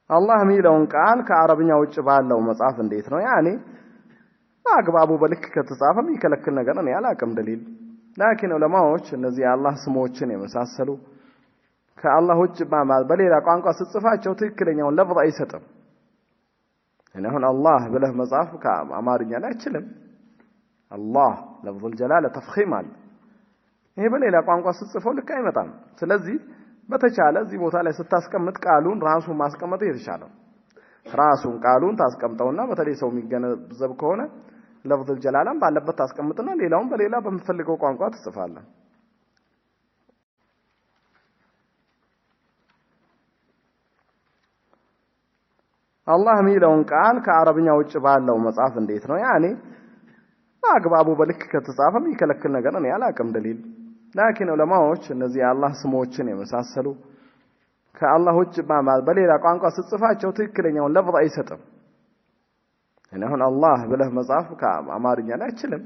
አላህ የሚለውን ቃል ከአረብኛ ውጭ ባለው መጽሐፍ እንዴት ነው? ያኔ በአግባቡ በልክ ከተጻፈ የሚከለክል ነገር እኔ አላቅም ደሊል። ላኪን ዑለማዎች እነዚህ የአላህ ስሞችን የመሳሰሉ ከአላህ ውጭ በሌላ ቋንቋ ስትጽፋቸው ትክክለኛውን ለፍዝ አይሰጥም። እኔ አሁን አላህ ብለህ መጻፍ ከአማርኛ ላይ አይችልም። አላህ ለፍዙል ጀላለ ተፍኺም አለ። ይሄ በሌላ ቋንቋ ስትጽፈው ልክ አይመጣም። ስለዚህ በተቻለ እዚህ ቦታ ላይ ስታስቀምጥ ቃሉን ራሱን ማስቀመጥ የተሻለው ራሱን ቃሉን ታስቀምጠውና በተለይ ሰው የሚገነዘብ ከሆነ ለፍዙል ጀላላም ባለበት ታስቀምጥና ሌላውን በሌላ በምትፈልገው ቋንቋ ትጽፋለህ። አላህ የሚለውን ቃል ከአረብኛ ውጭ ባለው መጽሐፍ እንዴት ነው? ያኔ በአግባቡ በልክ ከተጻፈ የሚከለክል ነገር እኔ አላቅም ደሊል። ላኪን ዑለማዎች እነዚህ የአላህ ስሞችን የመሳሰሉ ከአላህ ውጭ በሌላ ቋንቋ ስትጽፋቸው ትክክለኛውን ለፍዝ አይሰጥም። እኔ አሁን አላህ ብለህ መጻፍ ከአማርኛ ላይ አይችልም።